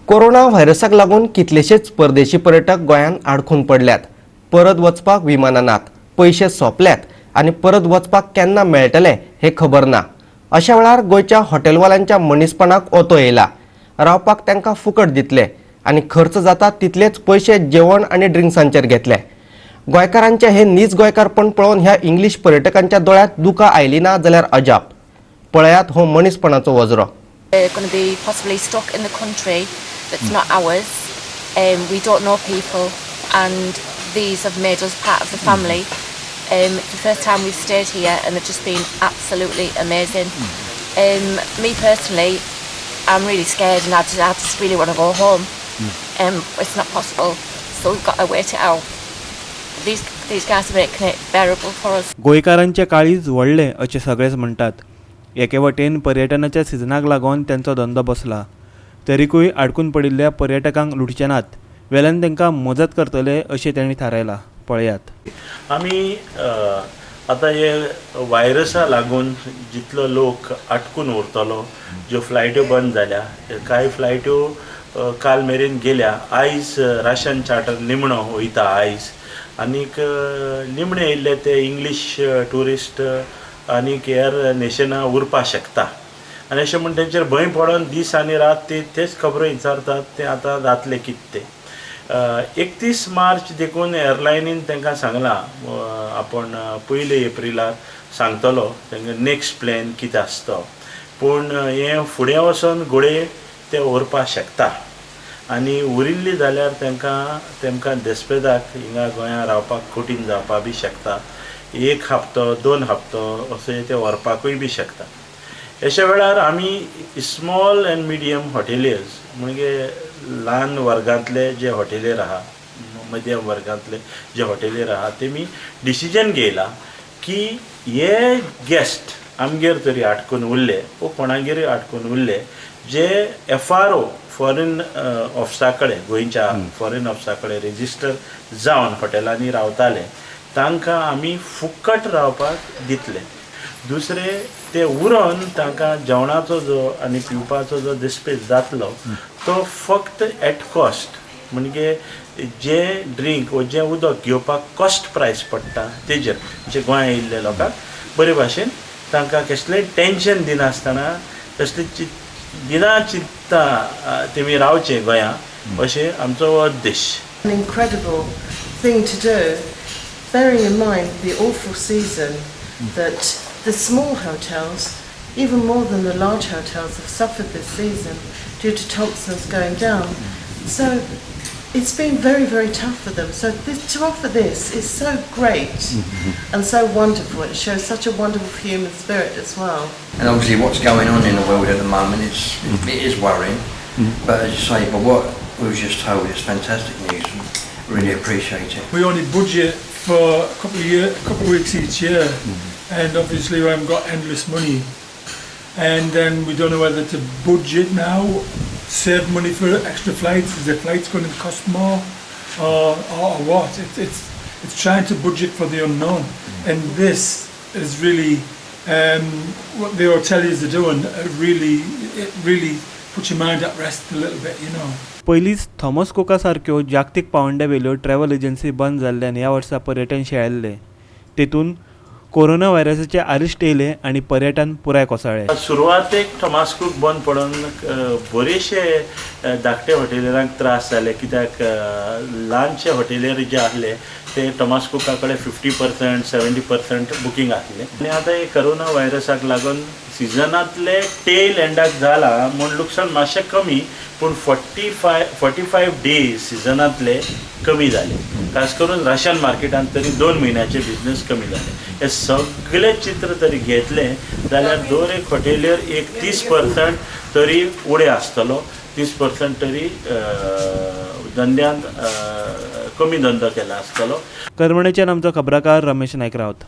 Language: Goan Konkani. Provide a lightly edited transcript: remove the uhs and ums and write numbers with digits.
कोरोना व्हायरसाक लागून कितलेशेच परदेशी पर्यटक गोंयांत आडखून पडल्यात. परत वचपाक विमानां नात, पयशे सोंपल्यात आनी परत वचपाक केन्ना मेळटले हें खबर ना. अशा वेळार गोंयच्या हॉटेलवाल्यांच्या मनीसपणाक ओतो येयला. रावपाक तांकां फुकट दितले आनी खर्च जाता तितलेच पयशे जेवण आनी ड्रिंक्सांचेर घेतले. गोंयकारांचे हे नीज गोंयकारपण पळोवन ह्या इंग्लीश पर्यटकांच्या दोळ्यांत दुकां आयली ना जाल्यार अजाप. पळयात हो मनीसपणाचो वजरो. We're going to be possibly stuck in the country that's not ours. We don't know people, and these have made us part of the family. It's the first time we've stayed here, and they've just been absolutely amazing. Me personally, I'm really scared, and I just really want to go home. It's not possible, so we've got to wait it out. These guys are making it bearable for us. गोंयकारांचें काळीज व्हडलें अशें सगळेच म्हणटात. एके वटेन पर्यटनाच्या सिजनाक लागून तेंचो धंदो बसला, तरीकूय आडकून पडिल्ल्या पर्यटकांक लुटचे नात, वेल्यान तांकां मजत करतले अशें तांणी थारायलां. पळयात. आमी आतां हे व्हायरसा लागून जितलो लोक आटकून उरतलो, ज्यो फ्लायट्यो बंद जाल्या, कांय फ्लायट्यो काल मेरेन गेल्या. आयज रशियन चार्टर निमणो वयता आयज. आनीक निमणे येयल्ले ते इंग्लीश ट्युरिस्ट आनीक हेर नेशनां उरपाक शकता. आनी अशें म्हण तेंचेर भंय पडोन दीस आनी रात ते तेच खबरो विचारतात, तें आतां जातलें कितें तें. 31 मार्च देखून एअरलायनीन तांकां सांगलां, आपूण पयले एप्रिलाक सांगतलो तांकां नेक्स्ट प्लॅन कितें आसता तो. पूण हें फुडें वचोन घोडये ते उरपाक शकता आनी उरिल्ली जाल्यार तेमकां देस्पेदाक हिंगा गोंयांत रावपाक कठीण जावपा बी शकता. एक हप्तो, 2 हप्तो अशें ते व्हरपाकूय बी शकता. अशा वेळार आमी स्मॉल अँड मिडियम हॉटेलियर्स, म्हणजे ल्हान वर्गांतले जे हॉटेलियर आहा, मध्यम वर्गांतले जे हॉटेलियर आहा, तेमी डिसिजन घेयला की हे गेस्ट आमगेर तरी आटकून उरले वो कोणागेरूय आटकून उरले, जे एफआरओ फॉरेन ऑफिसा कडेन, गोंयच्या फॉरेन ऑफिसा कडेन रेजिस्टर जावन हॉटेलांनी रावताले, तांकां आमी फुकट रावपाक दितले. दुसरे ते उरोन तांकां जेवणाचो जो आनी पिवपाचो जो दिस्पेस जातलो तो फक्त एट कॉस्ट, म्हणजे जे ड्रिंक वो जें उदक घेवपाक कॉस्ट प्रायस पडटा तेजेर, म्हणजे गोंया येयल्ले लोकांक बरे भाशेन तांकां कसलेंय टेंशन दिनासतना, कसली दिना चिंता तेमी रावचे गोंया अशें आमचो हो उद्देश. An incredible thing to do, bearing in mind the awful season that the small hotels, even more than the large hotels, have suffered this season due to Thompson's going down. So it's been very, very tough for them. So to offer this is so great and so wonderful. It shows such a wonderful human spirit as well. And obviously, what's going on in the world at the moment, it is worrying. But as you say, but what we was just told is fantastic news. Really appreciate it. We only budget for a couple of year, a couple of weeks each year, and obviously we haven't got endless money. And then we don't know whether to budget now, save money for extra flights. Is the flights going to cost more, or what? It's trying to budget for the unknown, and this is really what the hoteliers are doing. It really puts your mind at rest a little bit. पयलींच थॉमस कुका सारक्यो जागतीक पावंड्या वेल्यो ट्रॅव्हल एजन्सी बंद जाल्ल्यान ह्या वर्सा पर्यटन शेळेल्लें. तेतून कोरोना व्हायरसाचें आरिश्ट येयलें आनी पर्यटन पुराय कोसळ्ळें. सुरवातेक थॉमास कूक बंद पडून बरेचशे धाकटे हॉटेलरांक त्रास जाले, कित्याक ल्हानशे हॉटेलर जे आहले ते थॉमास कुका कडेन 50%, 70% बुकींग आसलें. आनी आतां हे करोना व्हायरसाक लागून सिजनांतले टेल एंडाक जाला म्हूण लुकसाण मातशें कमी, पूण 45 डेज सिजनांतले कमी जाले. खास करून रशियन मार्केटान तरी 2 म्हयन्याचे बिजनस कमी जाले. हे सगळे चित्र तरी घेतलें जाल्यार दर एक हॉटेलियर एक 30% तरी उणें आसतलो, 30% तरी धंद्यांत कमी धंदो केला आसतलो. करमणेच्यान आमचो खबराकार रमेश नायक रावत.